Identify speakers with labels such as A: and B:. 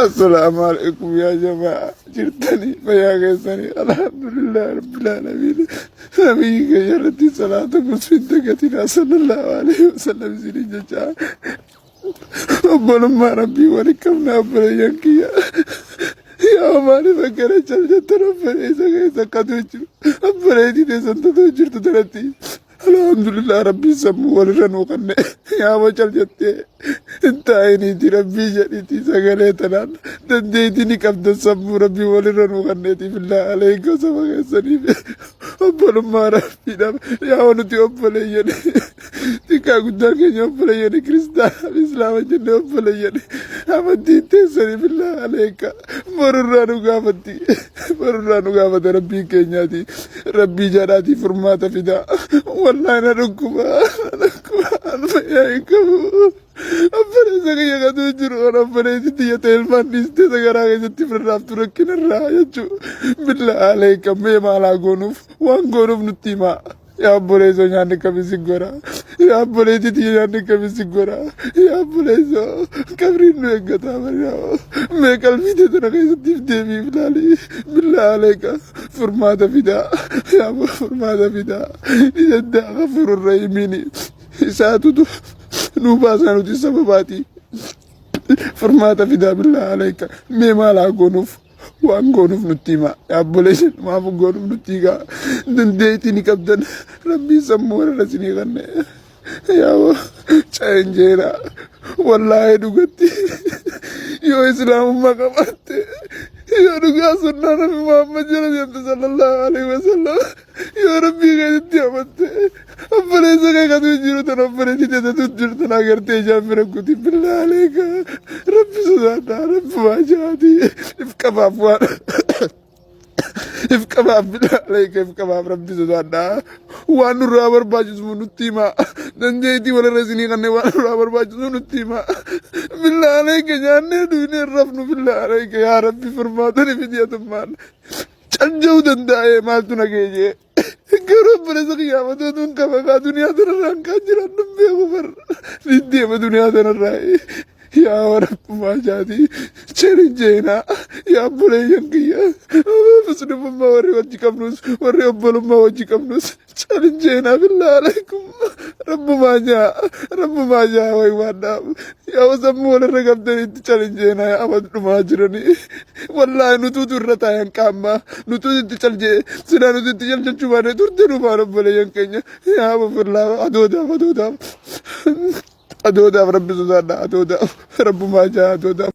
A: Assalaamu alaikum yaa jamaa, jirtanii fayyaa keessanii? Alhamdulillah rabbil aalamiin. Nabiyyi keenya irratti salaata buusuu hin dagatinaa, sallallahu alaihi wasallam isiniin jecha. Obbolummaa rabbii wali qabna, obboleeyyan kiyya. Yaa maaliif akkana cal jettan? Obboleessa keessa akkatu jiru, obboleettii teessan tatoo jirtu tanatti. Alhamdulillah, rabbiin sammuu walirra nuu kanne. Yaa cal jettee hin taa'iniiti, rabbii jedhiiti sagalee tanaan dandeettii ni qabdan. Sammuu rabbii walirra nuu kanneeti. Billaa aleeka, saba keessaniif, obbolummaa rabbiidhaaf. Yaa nuti obboleeyyan, xiqqaa guddaa keenya obboleeyyan, kiristaanaa fi islaama jennee obboleeyyan. Amantiin teessanii, billaa aleeka, borurraa nu gaafatti, borurraa nu gaafata rabbiin keenyaati. Rabbii jedhaatii furmaata fidaa. Wallaahi na dhukkuba, na dhukkuba, an fayyaa hin qabu. Obboleessa kiyya katu jiru kan obboleessi tiyya ta'e ilmaan dhiistee sagaraa keessatti firraaftu rakkinarraa jechuu. Billaa aleeka, mee maalaa goonuuf? Waan goonuuf nutti himaa. Yaa obboleessoo, nyaanni akkamii si godha? Yaa obboleettii tiyya, nyaanni akkamii si godha? Yaa obboleessoo, qabriin nu eeggataa bari'aa. Mee qalbii tee tana keessatti if deebiif ilaali. Billaa aleeka, furmaata fidaa. Yaa furmaata fidaa. Ni danda'a, ghafuurur rahiimiini. Isaatutu nu baasaa, nuti sababaati. Furmaata fidaa, billaa aleeka. Mee maal haa goonuuf? Waan goonuuf nutti hima. Yaa obboleessa, maaf goonuuf nutti himaa? Dandeettii ni qabdan, rabbiin sammuu warra isinii kanne. Yaa caenjeera, wallaahi dhugatti yoo islaamummaa qabaatte, yoo dhugaa sunnaa nabi Muhammad jala deemte sallallahu alaihi wasallam, yoo rabbii keessatti amatte, obboleessa kee katu jiru tan obboleessi teessatu jiru tan agartee ijaan bira kuti. Billaa aleeka, rabbi sodaadhaa, rabbi waajaati if qabaaf, waan if qabaaf. Billaa aleeka, if qabaaf, rabbi sodaadhaa. Waan nurraa barbaachisu nutti himaa. Dandeettii walirra isinii kanneen, waan nurraa barbaachisu nutti himaa. Billaa aleeka, nyaannee duunee rafnu. Billaa aleeka, yaa rabbi, furmaata ni fidi. Atummaan calja'uu danda'ee maaltu na geejee? Garuu obboleessa kiyyaafatu tun qaba kaa duniyaa tanarraan kaan jiran nun beeku bar ni deema duniyaa tanarraa. Yaa rabbumaa jaati cherinjeenaa. Yaa obboleeyyan kiyya, muslimummaa warri wajji qabnus, warri obbolummaa wajji qabnus, chalinjeenaa. Billaa alaikum, rabbumaa jaa, rabbumaa jaa, way waadhaa. Yaa sammuu walirra qabdanitti chalinjeenaa. Yaa abad dhumaa jiranii, wallaahi nutuutu irra taayan qaammaa nutuutu itti caljee. Silaa nuti itti caljachuu baanee turte dhumaan obboleeyyan keenya. Yaa abafillaa, adoodaaf, adoodaaf, adoodaaf, rabbi sodaadha, adoodaaf, rabbumaa jaa, adoodaaf.